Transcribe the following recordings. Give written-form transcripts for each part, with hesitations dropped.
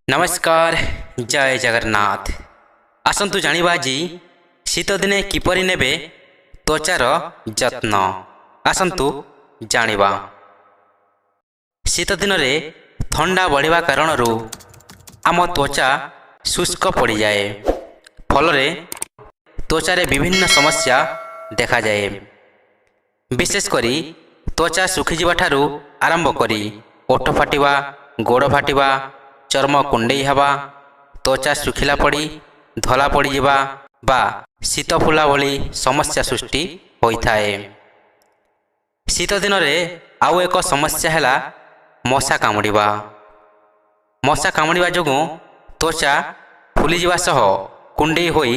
ନମସ୍କାର, ଜୟ ଜଗନ୍ନାଥ। ଆସନ୍ତୁ ଜାଣିବା ଆଜି ଶୀତଦିନେ କିପରି ନେବେ ତ୍ୱଚାର ଯତ୍ନ। ଆସନ୍ତୁ ଜାଣିବା। ଶୀତଦିନରେ ଥଣ୍ଡା ବଢ଼ିବା କାରଣରୁ ଆମ ତ୍ୱଚା ଶୁଷ୍କ ପଡ଼ିଯାଏ। ଫଳରେ ତ୍ୱଚାରେ ବିଭିନ୍ନ ସମସ୍ୟା ଦେଖାଯାଏ। ବିଶେଷ କରି ତ୍ୱଚା ଶୁଖିଯିବା ଠାରୁ ଆରମ୍ଭ କରି ଓଠ ଫାଟିବା, ଗୋଡ଼ ଫାଟିବା, ଚର୍ମ କୁଣ୍ଡେଇ ହେବା, ତ୍ୱଚା ଶୁଖିଲା ପଡ଼ି ଧଳା ପଡ଼ିଯିବା ବା ଶୀତଫୁଲା ଭଳି ସମସ୍ୟା ସୃଷ୍ଟି ହୋଇଥାଏ। ଶୀତଦିନରେ ଆଉ ଏକ ସମସ୍ୟା ହେଲା ମଶା କାମୁଡ଼ିବା। ମଶା କାମୁଡ଼ିବା ଯୋଗୁଁ ତ୍ୱଚା ଫୁଲିଯିବା ସହ କୁଣ୍ଡେଇ ହୋଇ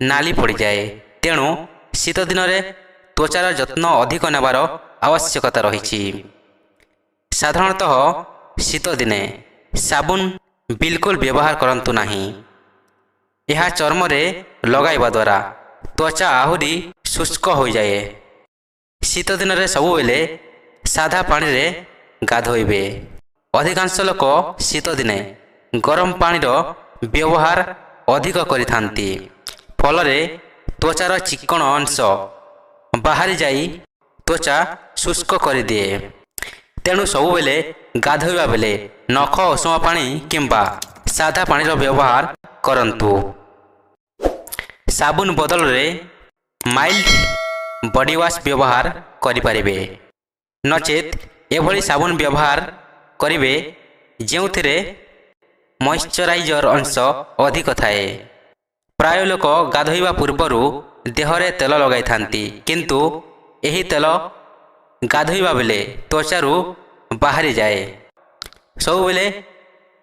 ନାଲି ପଡ଼ିଯାଏ। ତେଣୁ ଶୀତଦିନରେ ତ୍ୱଚାର ଯତ୍ନ ଅଧିକ ନେବାର ଆବଶ୍ୟକତା ରହିଛି। ସାଧାରଣତଃ ଶୀତଦିନେ ସାବୁନ ବିଲକୁଲ ବ୍ୟବହାର କରନ୍ତୁ ନାହିଁ। ଏହା ଚର୍ମରେ ଲଗାଇବା ଦ୍ୱାରା ତ୍ୱଚା ଆହୁରି ଶୁଷ୍କ ହୋଇଯାଏ। ଶୀତଦିନରେ ସବୁବେଳେ ସାଧା ପାଣିରେ ଗାଧୋଇବେ। ଅଧିକାଂଶ ଲୋକ ଶୀତଦିନେ ଗରମ ପାଣିର ବ୍ୟବହାର ଅଧିକ କରିଥାନ୍ତି। ଫଳରେ ତ୍ୱଚାର ଚିକ୍କଣ ଅଂଶ ବାହାରି ଯାଇ ତ୍ୱଚା ଶୁଷ୍କ କରିଦିଏ। ତେଣୁ ସବୁବେଳେ ଗାଧୋଇବା ବେଳେ ନଖ ଉଷୁମ ପାଣି କିମ୍ବା ସାଧା ପାଣିର ବ୍ୟବହାର କରନ୍ତୁ। ସାବୁନ ବଦଳରେ ମାଇଲ୍ଡ ବଡି ୱାଶ୍ ବ୍ୟବହାର କରିପାରିବେ, ନଚେତ୍ ଏଭଳି ସାବୁନ ବ୍ୟବହାର କରିବେ ଯେଉଁଥିରେ ମଇଶ୍ଚରାଇଜର ଅଂଶ ଅଧିକ ଥାଏ। ପ୍ରାୟ ଲୋକ ଗାଧୋଇବା ପୂର୍ବରୁ ଦେହରେ ତେଲ ଲଗାଇଥାନ୍ତି, କିନ୍ତୁ ଏହି ତେଲ ଗାଧୋଇବା ବେଳେ ତ୍ୱଚାରୁ ବାହାରିଯାଏ। ସବୁବେଳେ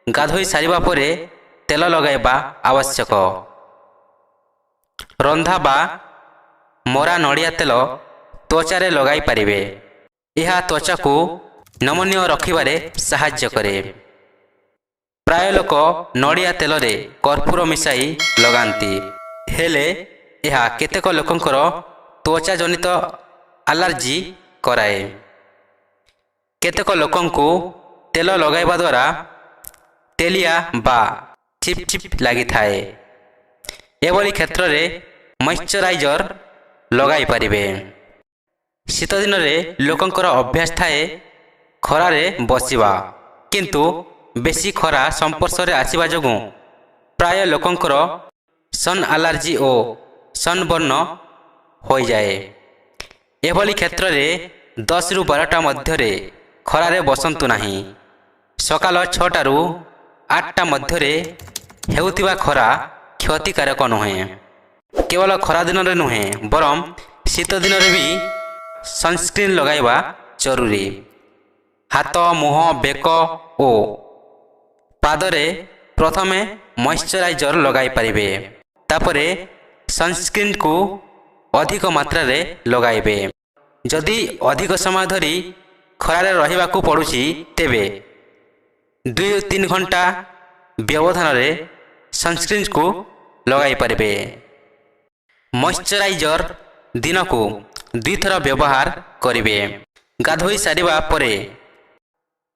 ଗାଧୋଇ ସାରିବା ପରେ ତେଲ ଲଗାଇବା ଆବଶ୍ୟକ। ରନ୍ଧା ବା ମରା ନଡ଼ିଆ ତେଲ ତ୍ୱଚାରେ ଲଗାଇ ପାରିବେ। ଏହା ତ୍ୱଚାକୁ ନମନୀୟ ରଖିବାରେ ସାହାଯ୍ୟ କରେ। ପ୍ରାୟ ଲୋକ ନଡ଼ିଆ ତେଲରେ କର୍ପୂର ମିଶାଇ ଲଗାନ୍ତି, ହେଲେ ଏହା କେତେକ ଲୋକଙ୍କର ତ୍ୱଚାଜନିତ ଆଲର୍ଜି କରାଏ। କେତେକ ଲୋକଙ୍କୁ ତେଲ ଲଗାଇବା ଦ୍ୱାରା ତେଲିଆ ବା ଚିପ୍ ଚିପ୍ ଲାଗିଥାଏ। ଏଭଳି କ୍ଷେତ୍ରରେ ମଇଶ୍ଚରାଇଜର ଲଗାଇ ପାରିବେ। ଶୀତଦିନରେ ଲୋକଙ୍କର ଅଭ୍ୟାସ ଥାଏ ଖରାରେ ବସିବା, କିନ୍ତୁ ବେଶୀ ଖରା ସଂସ୍ପର୍ଶରେ ଆସିବା ଯୋଗୁଁ ପ୍ରାୟ ଲୋକଙ୍କର ସନ୍ ଆଲର୍ଜି ଓ ସନବର୍ଣ୍ଣ ହୋଇଯାଏ। ଏଭଳି କ୍ଷେତ୍ରରେ 10ରୁ 12ଟା ମଧ୍ୟରେ ଖରାରେ ବସନ୍ତୁ ନାହିଁ। ସକାଳ 6ଟାରୁ 8ଟା ମଧ୍ୟରେ ହେଉଥିବା ଖରା କ୍ଷତିକାରକ ନୁହେଁ। କେବଳ ଖରାଦିନରେ ନୁହେଁ, ବରଂ ଶୀତ ଦିନରେ ବି ସନସ୍କ୍ରିନ୍ ଲଗାଇବା ଜରୁରୀ। ହାତ, ମୁହଁ, ବେକ ଓ ପାଦରେ ପ୍ରଥମେ ମଇଶ୍ଚରାଇଜର ଲଗାଇ ପାରିବେ। ତାପରେ ସନସ୍କ୍ରିନ୍କୁ ଅଧିକ ମାତ୍ରାରେ ଲଗାଇବେ। ଯଦି ଅଧିକ ସମୟ ଧରି ଖରାରେ ରହିବାକୁ ପଡ଼ୁଛି, ତେବେ 2-3 ଘଣ୍ଟା ବ୍ୟବଧାନରେ ସନସ୍କ୍ରିନ୍କୁ ଲଗାଇ ପାରିବେ। ମଇଶ୍ଚରାଇଜର ଦିନକୁ ଦୁଇଥର ବ୍ୟବହାର କରିବେ। ଗାଧୋଇ ସାରିବା ପରେ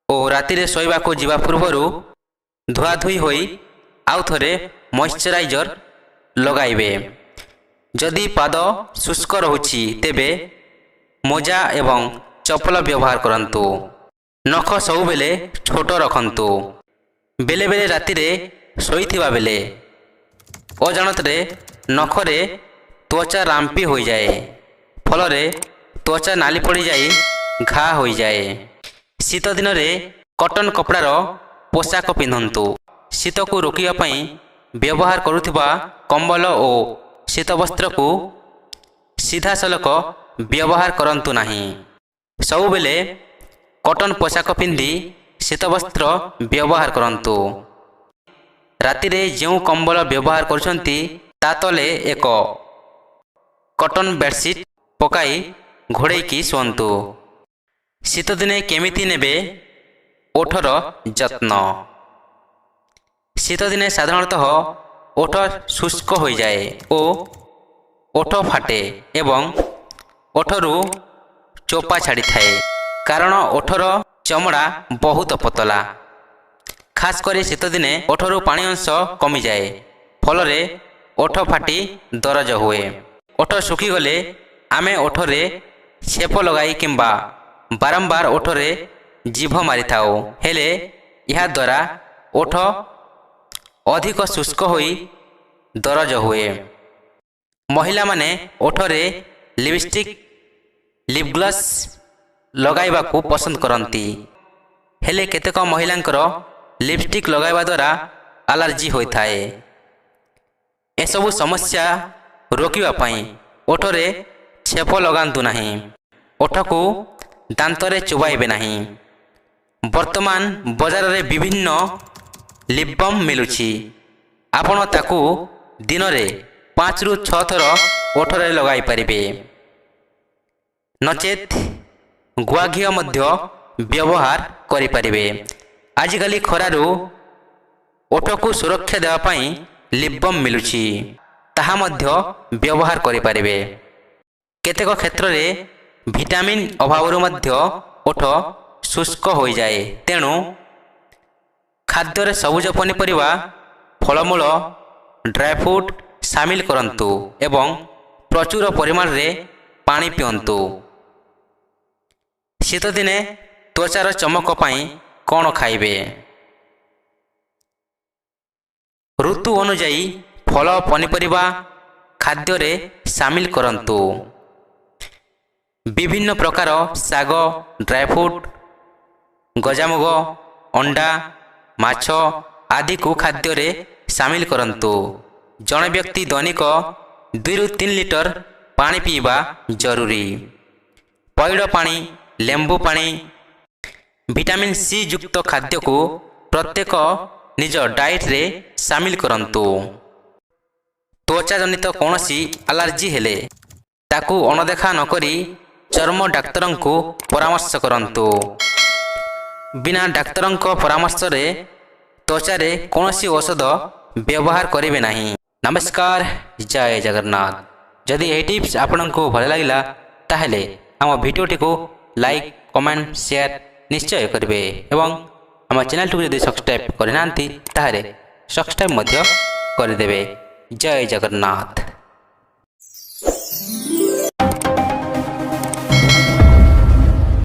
ଓ ରାତିରେ ଶୋଇବାକୁ ଯିବା ପୂର୍ବରୁ ଧୁଆଧୋଇ ହୋଇ ଆଉ ଥରେ ମଇଶ୍ଚରାଇଜର ଲଗାଇବେ। ଯଦି ପାଦ ଶୁଷ୍କ ରହୁଛି, ତେବେ ମୋଜା ଏବଂ ଚପଲ ବ୍ୟବହାର କରନ୍ତୁ। ନଖ ସବୁବେଳେ ଛୋଟ ରଖନ୍ତୁ। ବେଳେବେଳେ ରାତିରେ ଶୋଇଥିବା ବେଳେ ଅଜାଣତରେ ନଖରେ ତ୍ୱଚା ରାମ୍ପି ହୋଇଯାଏ। ଫଳରେ ତ୍ୱଚା ନାଲି ପଡ଼ିଯାଇ ଘା ହୋଇଯାଏ। ଶୀତ ଦିନରେ କଟନ୍ କପଡ଼ାର ପୋଷାକ ପିନ୍ଧନ୍ତୁ। ଶୀତକୁ ରୋକିବା ପାଇଁ ବ୍ୟବହାର କରୁଥିବା କମ୍ବଳ ଓ ଶୀତବସ୍ତ୍ରକୁ ସିଧାସଳଖ ବ୍ୟବହାର କରନ୍ତୁ ନାହିଁ। ସବୁବେଳେ କଟନ୍ ପୋଷାକ ପିନ୍ଧି ଶୀତବସ୍ତ୍ର ବ୍ୟବହାର କରନ୍ତୁ। ରାତିରେ ଯେଉଁ କମ୍ବଳ ବ୍ୟବହାର କରୁଛନ୍ତି, ତା ତଳେ ଏକ କଟନ୍ ବେଡ଼ସିଟ୍ ପକାଇ ଘୋଡ଼େଇକି ଶୁଅନ୍ତୁ। ଶୀତଦିନେ କେମିତି ନେବେ ଓଠର ଯତ୍ନ? ଶୀତଦିନେ ସାଧାରଣତଃ ଓଠ ଶୁଷ୍କ ହୋଇଯାଏ ଓ ଓଠ ଫାଟେ ଏବଂ ଓଠରୁ ଚୋପା ଛାଡ଼ିଥାଏ, କାରଣ ଓଠର ଚମଡ଼ା ବହୁତ ପତଳା। ଖାସ୍ କରି ଶୀତଦିନେ ଓଠରୁ ପାଣି ଅଂଶ କମିଯାଏ, ଫଳରେ ଓଠ ଫାଟି ଦରଜ ହୁଏ। ଓଠ ଶୁଖିଗଲେ ଆମେ ଓଠରେ ଛେପ ଲଗାଇ କିମ୍ବା ବାରମ୍ବାର ଓଠରେ ଜିଭ ମାରିଥାଉ। ହେଲେ ଏହାଦ୍ୱାରା ଓଠ ଅଧିକ ଶୁଷ୍କ ହୋଇ ଦରଜ ହୁଏ। ମହିଳାମାନେ ଓଠରେ ଲିପଷ୍ଟିକ୍, ଲିପଗ୍ଲସ୍ ଲଗାଇବାକୁ ପସନ୍ଦ କରନ୍ତି। ହେଲେ କେତେକ ମହିଳାଙ୍କର ଲିପଷ୍ଟିକ୍ ଲଗାଇବା ଦ୍ୱାରା ଆଲର୍ଜି ହୋଇଥାଏ। ଏସବୁ ସମସ୍ୟା ରୋକିବା ପାଇଁ ଓଠରେ ଛେପ ଲଗାନ୍ତୁ ନାହିଁ। ଓଠକୁ ଦାନ୍ତରେ ଚୋବାଇବେ ନାହିଁ। ବର୍ତ୍ତମାନ ବଜାରରେ ବିଭିନ୍ନ ଲିପ୍ ବାମ୍ ମିଳୁଛି। ଆପଣ ତାକୁ ଦିନରେ 5ରୁ 6 ଥର ଓଠରେ ଲଗାଇ ପାରିବେ। ନଚେତ୍ ଗୁଆ ଘିଅ ମଧ୍ୟ ବ୍ୟବହାର କରିପାରିବେ। ଆଜିକାଲି ଖରାରୁ ଓଠକୁ ସୁରକ୍ଷା ଦେବା ପାଇଁ ଲିପ୍ ବାମ୍ ମିଳୁଛି, ତାହା ମଧ୍ୟ ବ୍ୟବହାର କରିପାରିବେ। କେତେକ କ୍ଷେତ୍ରରେ ଭିଟାମିନ୍ ଅଭାବରୁ ମଧ୍ୟ ଓଠ ଶୁଷ୍କ ହୋଇଯାଏ। ତେଣୁ ଖାଦ୍ୟରେ ସବୁଜ ପନିପରିବା, ଫଳମୂଳ, ଡ୍ରାଏଫ୍ରୁଟ୍ ସାମିଲ କରନ୍ତୁ ଏବଂ ପ୍ରଚୁର ପରିମାଣରେ ପାଣି ପିଅନ୍ତୁ। ଶୀତଦିନେ ତ୍ୱଚାର ଚମକ ପାଇଁ କ'ଣ ଖାଇବେ? ଋତୁ ଅନୁଯାୟୀ ଫଳ, ପନିପରିବା ଖାଦ୍ୟରେ ସାମିଲ କରନ୍ତୁ। ବିଭିନ୍ନ ପ୍ରକାର ଶାଗ, ଡ୍ରାଏଫ୍ରୁଟ୍, ଗଜାମୁଗ, ଅଣ୍ଡା, ମାଛ ଆଦିକୁ ଖାଦ୍ୟରେ ସାମିଲ କରନ୍ତୁ। ଜଣେ ବ୍ୟକ୍ତି ଦୈନିକ 2ରୁ 3 ଲିଟର ପାଣି ପିଇବା ଜରୁରୀ। ପଇଡ଼ ପାଣି, ଲେମ୍ବୁ ପାଣି, ଭିଟାମିନ୍ ସି ଯୁକ୍ତ ଖାଦ୍ୟକୁ ପ୍ରତ୍ୟେକ ନିଜ ଡାଏଟ୍ରେ ସାମିଲ କରନ୍ତୁ। ତ୍ୱଚାଜନିତ କୌଣସି ଆଲର୍ଜି ହେଲେ ତାକୁ ଅଣଦେଖା ନକରି ଚର୍ମ ଡାକ୍ତରଙ୍କୁ ପରାମର୍ଶ କରନ୍ତୁ। ବିନା ଡାକ୍ତରଙ୍କ ପରାମର୍ଶରେ ତ୍ୱଚାରେ କୌଣସି ଔଷଧ ବ୍ୟବହାର କରିବେ ନାହିଁ। ନମସ୍କାର, ଜୟ ଜଗନ୍ନାଥ। ଯଦି ଏହି ଟିପ୍ସ ଆପଣଙ୍କୁ ଭଲ ଲାଗିଲା, ତାହେଲେ ଆମ ଭିଡ଼ିଓଟିକୁ ଲାଇକ୍, କମେଣ୍ଟ, ସେୟାର ନିଶ୍ଚୟ କରିବେ ଏବଂ ଆମ ଚ୍ୟାନେଲଟିକୁ ଯଦି ସବସ୍କ୍ରାଇବ୍ କରିନାହାନ୍ତି, ତାହେଲେ ସବସ୍କ୍ରାଇବ୍ ମଧ୍ୟ କରିଦେବେ। ଜୟ ଜଗନ୍ନାଥ।